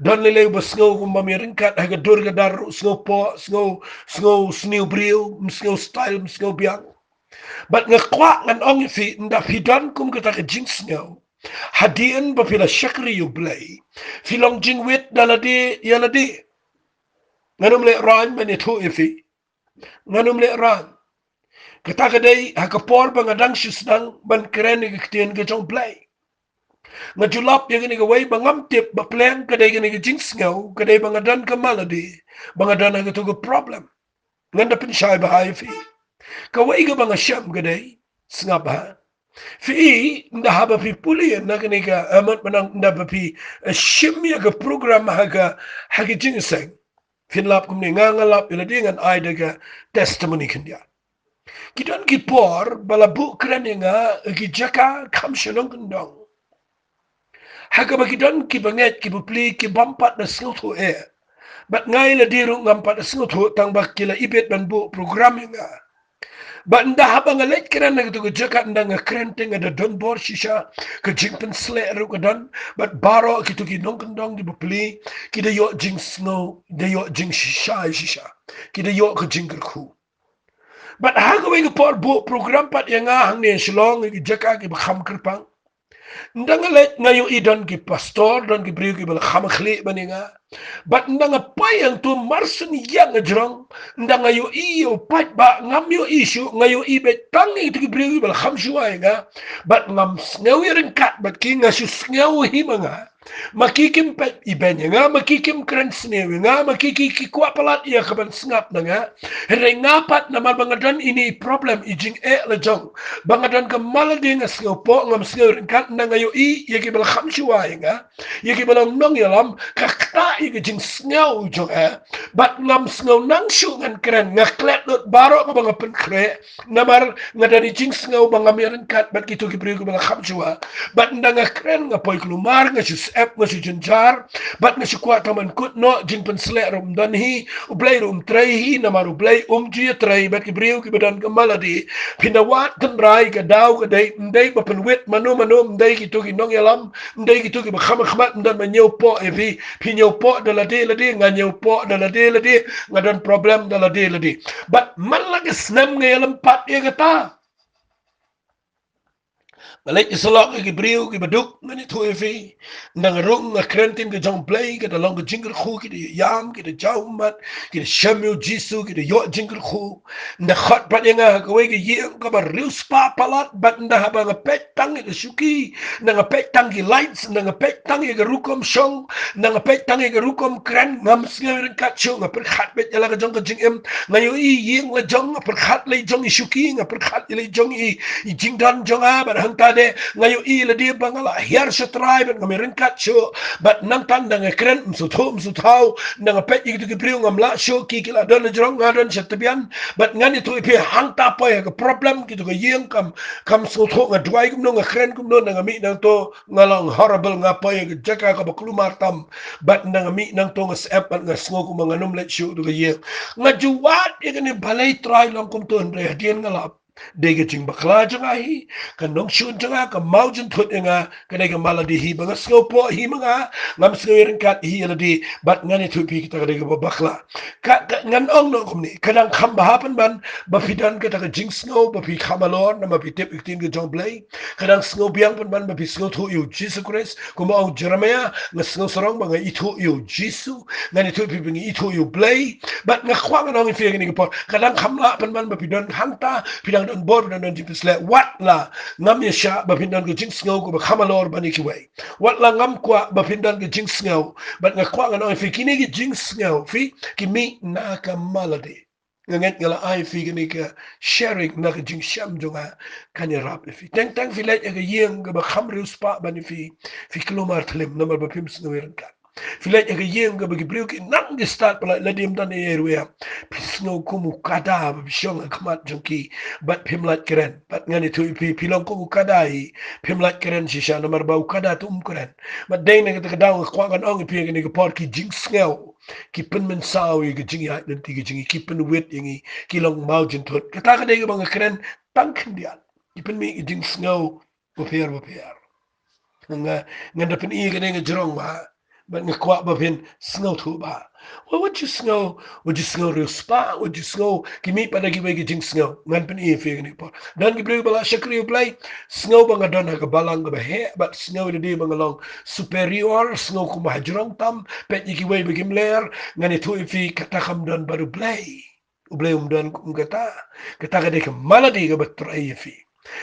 Don lei lei uba sngew kum bym ïaryngkat ha ka dur ka dar ruh, u sngewpoh, sngew, sngew sniew briew, ym sngew style, ym sngew biang. Bad nga kwah ngan ong ïa phi, ynda phi don kum kata ka jingsngew, hadien ba phi la shakri ïa u Blei, phi long jingwit da lade ïa lade. Ngan ym lehraiñ ban ïathuh ïa phi. Ngan ym lehraiñ. Kata ka dei ha ka por ba nga dang shu sdang ban kren ïa ka ktien ka jong u Blei. Nga ju lap ïa kane kawei ba ngam tip ba pleng ka dei kane ka jingsngew, ka dei ba nga don ka malade, ba nga don ha kato ka problem. Ngan da pynshai bha ïa phi. Kawei kaba nga shem ka dei, sngap bha. Phi i, ynda haba phi pule na kane ka, eh, mut ba nang, ynda ba phi, eh, shim ïa ka program ha ka, ha ka jingïaseng. Phin lap kumne, nga nga lap ïa lade, ngan ai da ka testimony khyndiat. Ki don ki por ba la buh kren ïa nga ha ki jaka kham sha nongkyndong, ha kaba ki don kiba ngeit, kiba plie, ki bym pat da sngewthuh eh. Bad nga ïa lade ruh ngam pat da sngewthuh, tang ba ki la ibit ban buh program ïa nga. Bad ynda haba nga leit kren na kato ka jaka, ynda nga kren te nga da don bor shisha, ka jingpynsleh ruh ka don. Bad baroh kito ki nongkyndong kiba plie, ki da ïoh jingsngew, da ïoh jingshisha shisha, ki da ïoh ka jingkyrkhu. Bad ha kawei ka por buh program pat ïa nga hangne Shillong, ïa ki jaka kiba kham kyrpang. Ynda nga leit, nga ïohi don ki pastor, don ki briew kiba la kham khlieh ban ïa nga. Bad ynda nga poi hangto, marsien ïa nga jrong, ynda nga ïohi ïa u paidbah, ngam ïohi shuh, nga ïohi beit tang ïa kito ki briew kiba la kham shuwa ïa nga. Bad ngam sngew ïaryngkat bad ki, nga shu sngew hi ma nga. Ma ki kim peit ibeiñ ïa nga, ma ki kim kren sniew ïa nga, ma ki ki, ki kwah palat ïa ka ban sngap na nga. Hynrei nga pat, namar ba nga don ine i problem, i jingeh la jong, ba nga don ka malade, nga sngewpoh, ngam sngew ryngkat, ynda nga ïohi ïa kiba la kham shuwa ïa nga, ïa kiba long nongïalam, ka ktah ïa ka jingsngew jong nga. Bad ngam sngew nang shuh ngan kren, nga klet lut baroh kaba nga pynkhreh. Namar nga don i jingsngew ba ngam ïaryngkat bad kito ki briew kiba la kham shuwa. Bad ynda nga kren nga poi kulmar, nga shu syep, nga shu jynjar. Bad nga shu kwah tang ban kut noh, jingpynsleh ruh ym don hi, u Blei ruh um trei hi, namar u Blei um ju ïatrei bad ki briew kiba don ka malade. Phin da wad tynrai, ka daw ka dei, ym dei ba pynwit mano mano, ym dei kito ki nongïalam, ym dei kito kiba kham khmat, ym don ba ñiewpoh ïa phi. Phi ñiewpoh da lade lade, nga ñiewpoh da lade lade, nga don problem da lade lade. Bad man la ka snem nga ïalam pat ïa kata. Nga leit ïasyllok ïa ki briew kiba duk, ngan ïathuh ïa phi. Ynda nga rung nga kren ktien ka jong u Blei, ka da long ka jingkyrkhu, ki da ïam, ki da jaw ummat, ki da shem ïa u Jisu, ki da ïoh jingkyrkhu. Ynda khot pat ïa nga ha kawei ka ïing kaba riewspah palat, bad ynda haba nga peit tang ïa ka shuki, ynda nga peit tang ki lights, ynda nga peit tang ïa ka rukom shong, ynda nga peit tang ïa ka rukom kren, ngam sngew ryngkat shuh, nga pyrkhat beit ïa la ka jong ka jingim. Nga ïohi ïing la jong, nga pyrkhat la i jong i shuki, nga pyrkhat ïa la i jong i, i jingdon jong nga, bad hangta de, nga ïohi lade ba nga la hiar sha trai bad nga mih ryngkat shuh, bad nangta nga kren ym sngewthuh ym sngewthaw, nga peit ïa kito ki briew ngam lah shuh, ki ki la don hajrong nga don sha tbian, bad ngan ïathuh ïa phi hangta poi ha ka problem kito ka ïing kam, kam sngewthuh nga duwai kumno nga kren kumno, nga mih nangto nga long horrible, nga poi ha ka jaka kaba kulmar tam, bad nga mih nangto nga syep bad nga sngew kumba ngan ym leit shuh to ka ïing. Nga ju wad ïa kane balei Trai long kumto, hynrei hadien nga lap dei ka jingbakla jong nga hi, ka nongshun jong nga, ka mawjynthut ïa nga, ka dei ka malady hi ba nga sngew pop hi ma nga, ngam sngew ïa ryngkat hi ïa lade, bad ngan ïathuh ïa phi kata ka dei kaba bakla. Ka, ka, ngan ong noh kumne, ka dang kham bha pynban ba phi don kata ka jingsngew ba phi kham halor namar phi tip ïa ka ktien ka jong U Blei. Ka dang sngew biang pynban ba phi sngewthuh ïa U Jisu Khrist, kumba ong Jeremiah, nga sngew sarong ba nga ithuh ïa U Jisu, ngan ithuh ïa phi ba nga ithuh ïa U Blei. Bad nga kwah ngan ong ïa phi ha kane ka por, ka dang kham lah pynban ba phi don hangta, phi dang don bor, phi dang don jingpynshlur. Wat la ngam ïashah ba phin don ka jingsngew kaba kham halor ban ïa kiwei. Wat la ngam kwah ba phin don ka jingsngew, bad nga kwah ngan ong ïa phi, kine ki jingsngew phi, ki mih na ka malady. Nga ngeit nga la ai ïa phi kane ka sharing na ka jingshem jong nga, kan ïarap ïa phi. Teng teng phi leit ha ka ïing kaba kham riewspah ban ïa phi, phi kulmar thlim namar ba phim sngew ïa ryngkat. Phi leit ha ka ïing kaba ki briew ki nang ki stad palat, lada ym don ei ei ruh ïa phi, sngew kum u kada ba phi shong ha khmat jong ki bad phim lah kren. Bad ngan ïathuh ïa phi, phi long kum u kada hi, phim lah kren shisha namar ba u kada te um kren. Bad dei na kata ka daw nga kwah ngan ong ïa phi ha kane ka por, ki jingsngew ki pynmynsaw ïa ka jingïaid lynti ka jong ngi, ki pynwit ïa ngi, ki long mawjynthut. Kata ka dei kaba nga kren tang khyndiat. Ki pynmih ka jingsngew bapher bapher. Nga, ngan da pyni ka dei nga jrong bha, bad nga kwah ba phin sngewthuh bha. Wat, wat ju sngew, wat ju sngew riewspah, wat ju sngew, ki mih pat da kiwei ki jingsngew. Ngan pyni ïa phi ha kane ka por. Don ki briew ba la shakri U Blei, sngew ba nga don ha ka balang kaba heh, bad sngew ïa lade ba nga long superior, sngew kumba hajrong tam, peit ïa kiwei ba kim ler, ngan ïathuh ïa phi kata kam don bad U Blei. U Blei um don kum kata. Kata ka dei ka malady kaba trei ïa phi.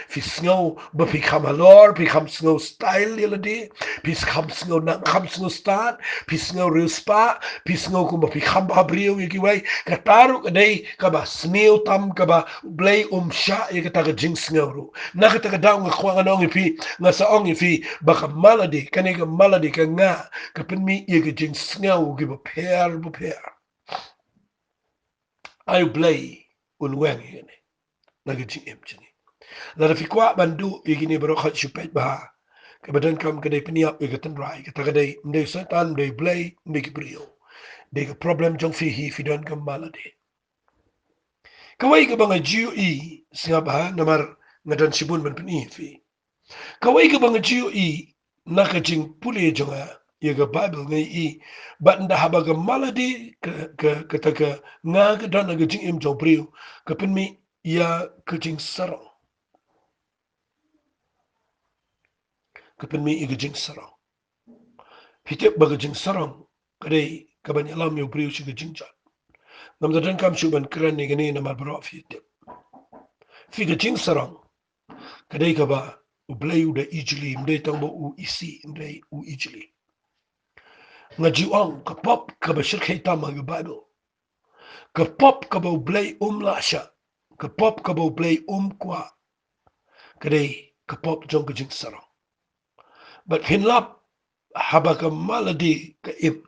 Phi sngew ba phi kham halor, phi kham sngew style ïa lade, phi kham sngew nang, kham sngew stad, phi sngew riewspah, phi sngew kumba phi kham bha briew ïa kiwei. Kata ruh ka dei kaba sniew tam kaba U Blei um shah ïa kata ka jingsngew ruh. Na kata ka daw nga kwah ngan ong ïa phi, nga sa ong ïa phi ba ka malady, kane ka malady ka nga, ka pynmih ïa ka jingsngew kiba pher bapher. Ai U Blei un weng ïa kane na ka jingim jong ngi. Lada phi kwah ban duh ïa kine baroh, khot shu peit bha. Kaba donkam ka dei pynïap ïa ka tynrai, kata ka dei, ym dei u Soitan, ym dei U Blei, ym dei ki briew. Dei ka problem jong phi hi, phi don ka malady. Kawei kaba nga ju ïohi, sngap bha namar nga don shibun ban pyni ïa phi. Kawei kaba nga ju ïohi na ka jingpule jong nga ïa ka Baibl, nga ïohi ba ynda haba ka malady ka, ka, kata ka nga ka don ha ka jingim jong u briew, ka pynmih ïa ka jingsarong. Ka pynmih ïa ka jingsarong. Phi tip ba ka jingsarong ka dei kaban ïalam ïa u briew sha ka jingjot. Ngam da donkam shuh ban kren ïa kane namar baroh phi tip. Phi, ka jingsarong ka dei kaba U Blei u da ijli, ym dei tang ba u isih, ym dei, u ijli. Nga ju ong ka pop kaba shyrkhei tam ha ka Baibl, ka pop kaba U Blei um lah shah, ka pop kaba U Blei um kwah, ka dei ka pop jong ka jingsarong. Bad phin lap haba ka malady ka im,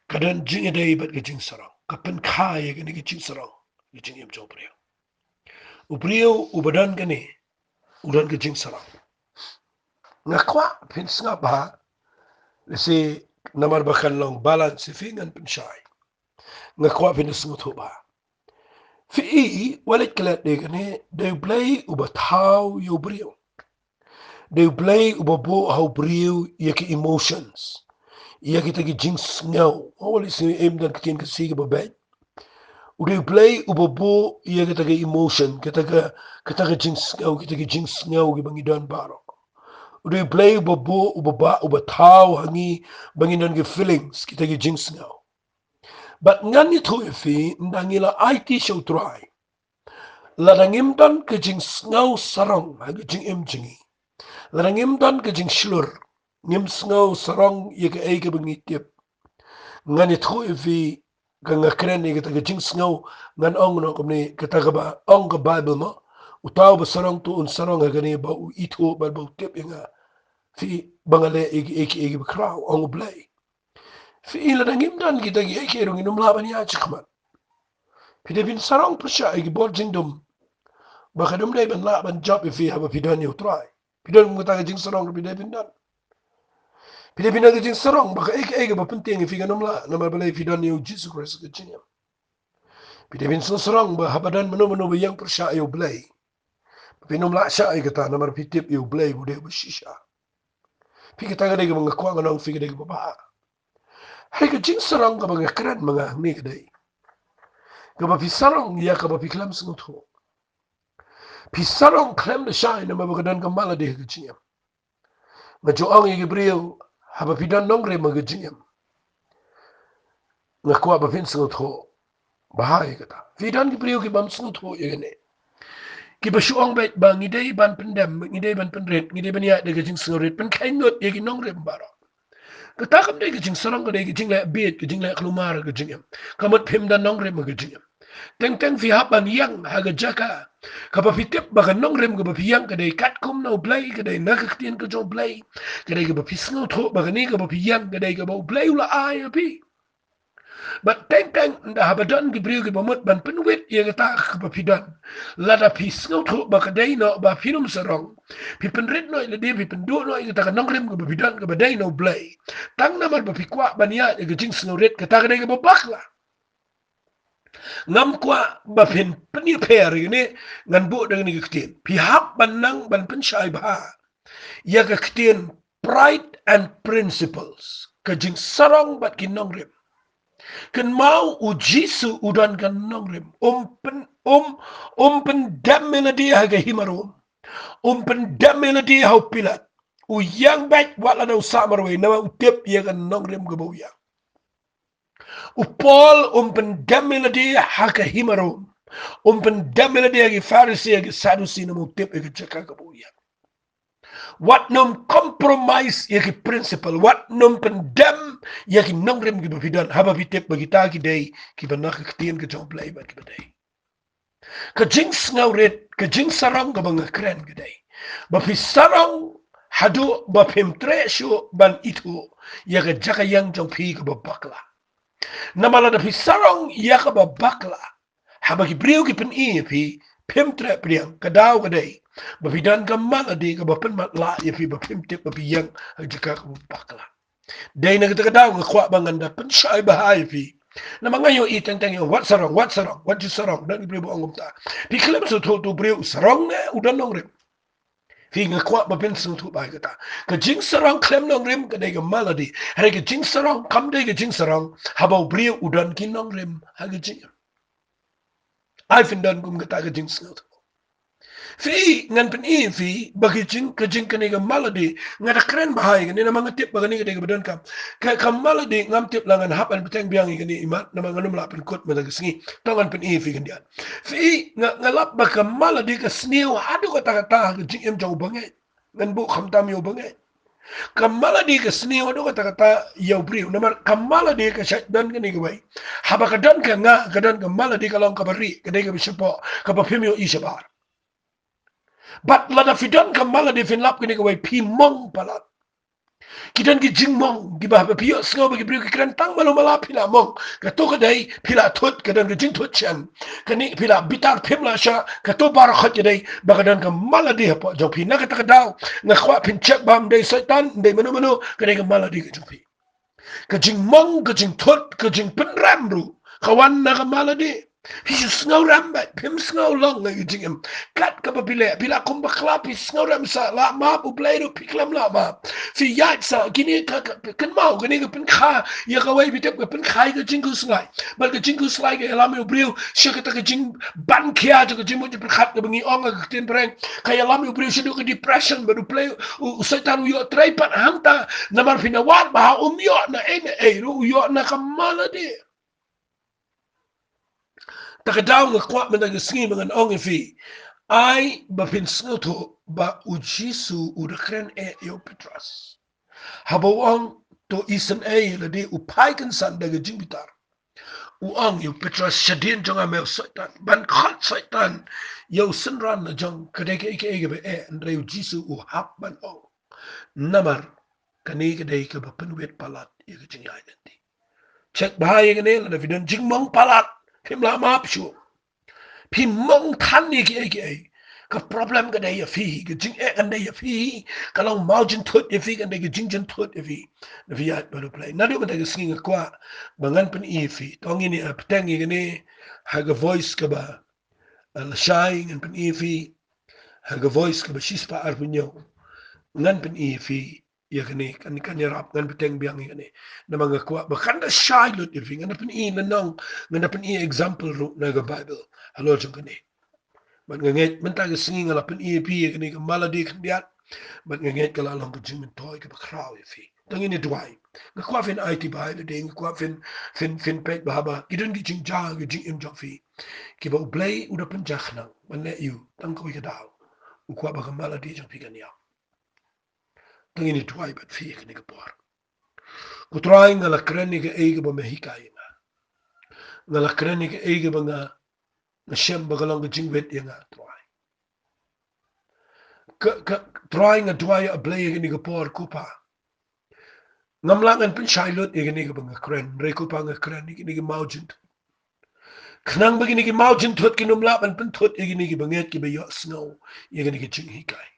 ka don jingïadei bad ka jingsarong, ka pynkha ïa kane ka jingsarong ha ka jingim jong u briew. U briew uba don kane u don ka jingsarong. Nga kwah phin sngap bha, lehse namar ba kan long balance ïa phi, ngan pynshai. Nga kwah phin sngewthuh bha. Phi i, wat leit klet ïa kane, dei U Blei uba thaw ïa u briew. Dei U Blei uba buh ha u briew ïa ki emotions, ïa kita ki jingsngew. Wat leit sngew im, don ka ktien Khasi kaba beit. U dei U Blei uba buh ïa kita ki emotion, kita ka, kita ka jingsngew, kita ki jingsngew kiba ngi don baroh. U dei U Blei uba buh, uba bah, uba thaw ha ngi ba ngin don ki feelings, kita ki jingsngew. Bad ngan ïathuh ïa phi, ynda ngi la aiti sha U Trai, lada ngim don ka jingsngew sarong ha ka jingim jong ngi, lada ngim don ka jingshlur, ngim sngew sarong ïa kaei kaba ngi tip, ngan ïathuh ïa phi, ka nga kren ïa kata ka jingsngew, ngan ong noh kumne, kata kaba ong ka Baibl mo, Uta uba sarong to un sarong ha kane ba u ithuh bad ba u tip ïa nga. Phi, ba nga leh ïa kiei kiei kiba khraw, ong U Blei. Phi, lada ngim don kita kiei kiei ruh ngin ym lah ban ïaid shakhmat. Phi dei phin sarong pyrshah ïa ki bor jingdum ba ka dum dei ban lah ban jop ïa phi haba phi don ïa U Trai. Phi don kum kata ka jingsarong ruh phi dei phin don. Phi dei phin don ka jingsarong ba kaei kaei kaba pyntieng ïa phi kan ym lah namar balei? Phi don ïa U Jisu Khrist ka jingim. Phi dei phin sngewsarong ba haba don mano mano ba ïeng pyrshah ïa U Blei, phin ym lah shah ïa kata namar phi tip ïa U Blei ba u dei uba shisha. Phi, kata ka dei kaba nga kwah ngan ong phi, ka dei kaba bha. Hynrei ka jingsarong kaba nga kren ma nga hangne ka dei kaba phi sarong ïa kaba phi khlem sngewthuh. Phi sarong khlem da shai namar ba ka don ka malady ha ka jingim. Nga ju ong ïa ki briew, haba phi don nongrim ha ka jingim, nga kwah ba phin sngewthuh bha ïa kata. Phi don ki briew ki bym sngewthuh ïa kane, kiba shu ong beit ba ngi dei ban pyndem, ngi dei ban pynrit, ngi dei ban ïaid da ka jingsngewrit, pynkheiñ lut ïa ki nongrim baroh. Kata kam dei ka jingsarong, ka dei ka jingleh bieit, ka jingleh khlumar ha ka jingim. Ka mut phim don nongrim ha ka jingim. Teng teng phi hap ban ïeng ha ka jaka kaba phi tip ba ka nongrim kaba phi ïeng ka dei katkum na U Blei, ka dei na ka ktien ka jong U Blei, ka dei kaba phi sngewthuh ba kane kaba phi ïeng ka dei kaba U Blei u la ai ïa phi. Bad teng teng ynda haba don ki briew kiba mut ban pynwit ïa kata kaba phi don, lada phi sngewthuh ba ka dei noh ba phin ym sarong, phi pynrit noh ïa lade, phi pynduh noh ïa kata ka nongrim kaba phi don kaba dei na U Blei, tang namar ba phi kwah ban ïaid ïa ka jingsngewrit, kata ka dei kaba bakla. Ngam kwah ba phin pynïapher ïa kane, ngan buh da kane ka ktien. Phi hap ban nang ban pynshai bha ïa ka ktien pride and principles, ka jingsarong bad ki nongrim. Kynmaw, U Jisu u don ka nongrim. Um pyn, um, um pyndem ïa lade ha ka hima Rom. Um pyndem ïa lade ha u Pilat. U ïeng beit wat lada u sah marwei namar u tip ïa ka nongrim kaba u ïeng. U Paul um pyndem ïa lade ha ka hima Rom. Um pyndem ïa lade ha ki Pharisi, ha ki Saddusi, namar u tip ïa ka jaka kaba u ïeng. Wat nym compromise ïa ki principle, wat nym pyndem ïa ki nongrim kiba phi don haba phi tip ba kita ki dei kiba na ka ktien ka jong U Blei bad kiba dei. Ka jingsngewrit, ka jingsarong kaba nga kren ka dei ba phi sarong haduh ba phim treh shuh ban ithuh ïa ka jaka ïeng jong phi kaba bakla. Namar lada phi sarong ïa kaba bakla, haba ki briew ki pyni ïa phi, phim treh pdiang, ka daw ka dei ba phi don ka malady kaba pynmatlah ïa phi ba phim tip ba phi ïeng ha ka jaka kaba bakla. Dei na kata ka daw nga kwah ba ngan da pynshai bha ïa phi. Namar nga ïohi teng teng ïa wat sarong, wat sarong, wat ju sarong, don ki briew ba ong kumta. Phi khlem sngewthuh tu briew u sarong ne u don nongrim. Phi, nga kwah ba phin sngewthuh bha ïa kata. Ka jingsarong khlem nongrim ka dei ka malady. Hynrei ka jingsarong kam dei ka jingsarong haba u briew u don ki nongrim ha ka jingim. Ai phin don kum kata ka jingsngewthuh. Phi, ngan pyni ïa phi ba ka jing, ka jing kane ka malady, nga da kren bha ïa kane namar nga tip ba kane ka dei kaba donkam. Ka, ka malady ngam tip la ngan hap ban bteng biang ïa kane imat namar ngan ym lah pynkut mynta ka sngi. To ngan pyni ïa phi khyndiat. Phi, nga, nga lap ba ka malady ka sniew haduh katta katta ha ka jingim jong u bangeit. Ngan buh khamtam ïa u bangeit. Ka malady ka sniew haduh katta katta ïa u briew. Namar ka malady ka shait don kane kawei. Haba ka don ka nga, ka don ka malady ka long kaba rieh, ka dei kaba shapoh, kaba phim ïohi shabar. Bad lada phi don ka malady phin lap kane kawei, phi mong palat. Ki don ki jingmong kiba haba phi ïohsngew ba ki briew ki kren tang malu mala phi la mong. Kato ka dei phi la thut, ka don ka jingthut shen. Kane phi la bitar, phim la shah, kato baroh ka dei ba ka don ka malady hapoh jong phi. Na kata ka daw nga kwah phin check ba ym dei Soitan, ym dei mano mano, ka dei ka malady ka jong phi. Ka jingmong, ka jingthut, ka jingpynrem ruh ka wan na ka malady. Phi shu sngewrem beit, phim sngew long ïa ka jingim. Kat kaba phi leh, phi lah kum bakla, phi sngewrem sa, lah map, U Blei ruh phi khlem lah map. Phi ïaid sa, kine ka, ka, kynmaw, kane ka pynkha ïa kawei, phi tip, ka pynkha ïa ka jingkhuslai. Bad ka jingkhuslai ka ïalam ïa u briew sha kata ka jingban khia jong ka jingmut jingpyrkhat kaba ngi ong ha ka ktien phareng. Ka ïalam ïa u briew shaduh ka depression, bad U Blei, u, u Soitan u ïoh trei pat hangta. Namar phi na wad ba ha um ïoh na ei na ei ruh, u ïoh na ka malady. Ta ka daw nga kwah mynta ka sngi ba ngan ong ïa phi, ai ba phin sngewthuh ba U Jisu u da kren eh ïa u Petros. Haba u ong, to isynei ïa lade, u phai kynsan da ka jingbitar. u ong ïa u Petros, shadien jong nga me u Soitan, ban khot Soitan ïa u synran la jong, ka dei kaei kaei kaba eh, hynrei u Jisu u hap ban ong, namar kane ka dei kaba pynwit palat ïa ka jingïaid lynti. Check bha ïa kane, lada phi don jingmong palat, phim lah map shuh. Phi mong than ïa kiei kiei, ka problem ka dei ïa phi, ka jingeh kan dei ïa phi, ka long mawjynthut ïa phi, kan dei ka jingjynthut ïa phi. Na phi ïaid bad U Blei. Naduh mynta ka sngi nga kwah ba ngan pyni ïa phi. To ngin ïa bteng ïa kane ha ka voice kaba, eh, lashai, ngan pyni ïa phi ha ka voice kaba shispah arphew hynñiew. Ngan pyni ïa phi ïa kane, kan, kan ïarap, ngan bteng biang ïa kane. Namar nga kwah ba kan da shai lut ïa phi, ngan da pyni lynnong, ngan da pyni example ruh na ka Bible halor jong kane. Bad nga ngeit mynta ka sngi nga la pyni ïa phi ïa kane ka malady khyndiat, bad nga ngeit ka la long ka jingmyntoi kaba khraw ïa phi. To ngin ïa duwai. Nga kwah phin aiti bha ïa lade, nga kwah phin, phin, phin peit bha ba ki don ki jingjia, ki jingim jong phi, kiba U Blei u da pynjah khnang ban leh ïa u tang kawei ka daw. U kwah ba ka malady jong phi kan ïap. To ngin ïa duwai bad phi ïa kane ka por. Ko Trai, nga la kren ïa kaei kaba me hikai ïa nga. Nga la kren ïa kaei kaba nga, nga shem ba ka long ka jingwit ïa nga, Trai. Ka, ka, Trai, nga duwai, A Blei, ïa kane ka por, ko Pa, ngam lah ngan pynshai lut ïa kane kaba nga kren, hynrei ko Pa, nga kren ïa kine ki mawjynthut. Khnang ba kine ki mawjynthut kin ym lah ban pynthut ïa kine ki bangeit kiba ïohsngew ïa kine ki jinghikai.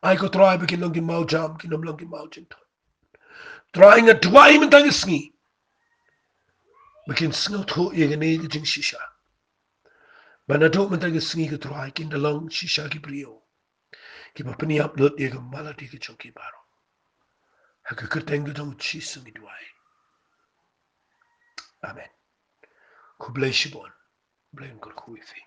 Ai ko Trai ba kin long ki mawjam, kin ym long ki mawjynthut. Trai, nga duwai mynta ka sngi ba kin sngewthuh ïa kine ki jingshisha, ba naduh mynta ka sngi ko Trai kin da long shisha ki briew kiba pynïap lut ïa ka malady ka jong ki baroh. Ha ka kyrteng ka jong U Jisu ngi duwai. Amen. Khublei shibun. Blei un kyrkhu ïa phi.